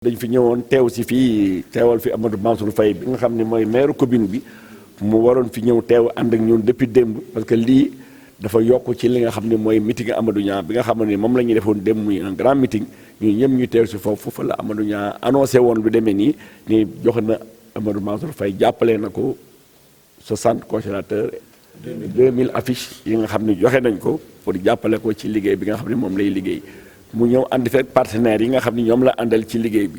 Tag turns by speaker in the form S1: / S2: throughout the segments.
S1: dañ fi ñëwoon teew si fii teewal fi Amadou Mansour Faye bi nga xam ne mooy maire commune bi mu waroon fi ñëw teew ànd ak ñun depuis démb parce que lii dafa yokk ci li nga xam ne mooy meeting Amadou Niang bi nga xam ne moom la ñuy defoon démb muy un grand meeting ñun ñëpp ñu teew si foofu la Amadou Niang annoncé woon lu demee nii ni joxe na Amadou Mansour Faye jàppale na ko 60 congélateurs 2000 affiches yi nga xam ne joxe nañ ko pour jàppale ko ci liggéey bi nga xam ne moom lay liggéey mu ñëw ànd fekk partenaires yi nga xam ne ñoom la àndal ci liggéey bi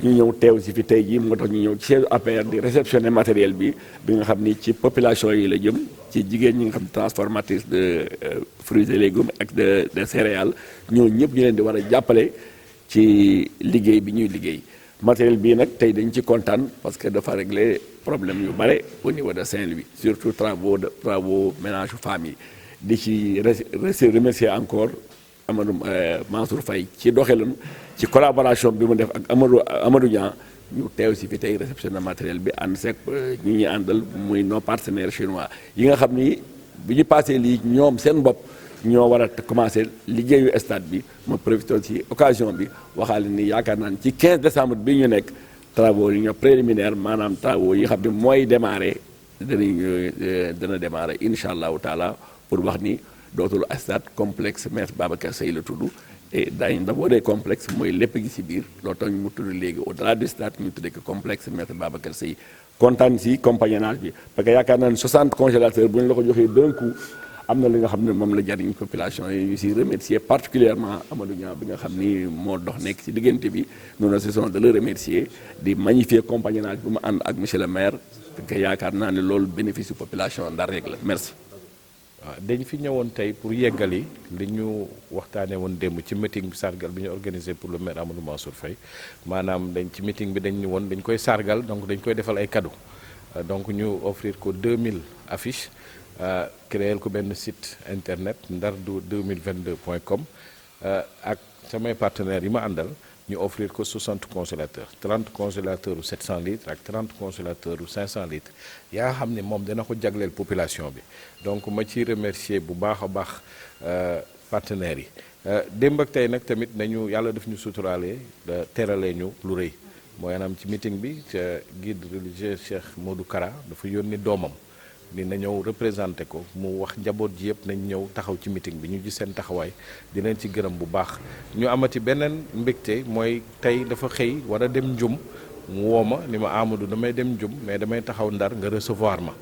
S1: ñu ñëw teew si fi tey jii moo tax ñu ñëw ci siège APR di réceptionner matériel bi nga xam ni ci population yi la jëm ci jigéen ñi nga xam transformatrice de fruits et légumes ak de céréales ñoo ñëpp ñu leen di war a jàppale ci liggéey bi ñuy liggéey matériel bii nag tey dañ ci kontaan parce que dafa régler problème yu bare au niveau de Saint-Louis surtout travaux ménage famille di ci remercier encore Amadou Mansour Faye ci doxalin ci collaboration bi mu def ak Amadou Niang ñu teew si fi tey réception de matériel bi ànd seeg ñi ñuy àndal muy nos partenaires chinois yi nga xam ni bi ñu passé lii ñoom seen bopp ñoo war a commencé liggéeyu stade bi ma profité ci occasion bi waxaale ni yaakaar naa ni ci 15 décembre bi ñu nekk travaux yi ñoo préliminaire maanaam travaux yi xam ne mooy démarré dana démarré incha allahu taala pour wax ni dootul stade complexe Maître Babacar Seye la tudd et daañu d'abord des complexe mooy lépp gi ci biir loolu tax ñu mu tudd léegi au delà du stade ñu tuddee ko complexe Maître Babacar Seye kontaan si compagnonnage bi parce que yaakaar naa ne 60 congélateurs bu ñu la ko joxee d'un coup am na li nga xam ne moom la jariñ population yi ñu si remercier particulièrement Amadou Niang bi nga xam ni moo dox nekk ci diggante bi nous ne cessons de le remercier di magnifier compagnonnage bu mu ànd ak monsieur le maire parce que yaakaar naa ne loolu bénéfice population Ndar rek la merci.
S2: waaw dañ fi ñëwoon tey pour yeggali li ñu waxtaanee woon démb ci meeting bi sargal bi ñu organisé pour le maire Amadou Mansour Faye maanaam dañ ci meeting bi dañ ñu woon dañ koy sargal donc dañ koy defal ay cadeaux donc ñu offrir ko 2000 affiches créer ko benn site internet ndardu2022.com ak samay partenaires yi ma àndal ñu offrir ko 60 congélateurs 30 congélateurs u 700 litres ak 30 congélateurs u 500 litres yaa xam ne moom dana ko jagleel population bi donc ma ciy remercier bu baax a baax partenaires yi démb ak tey nag tamit nañu yàlla daf ñu suturaale teralee ñu lu rëy mooy maanaam ci meeting bi guide religieux Cheikh Modou Kara dafa yónni doomam dina ñëw représenté ko mu wax njaboot ji yëpp nañ ñëw taxaw ci meeting bi ñu gis seen taxawaay di leen ci gërëm bu baax ñu amati beneen mbégte mooy tey dafa xëy war a dem njum mu woo ma ni ma Amadou damay dem njum mais damay taxaw Ndar nga recevoir ma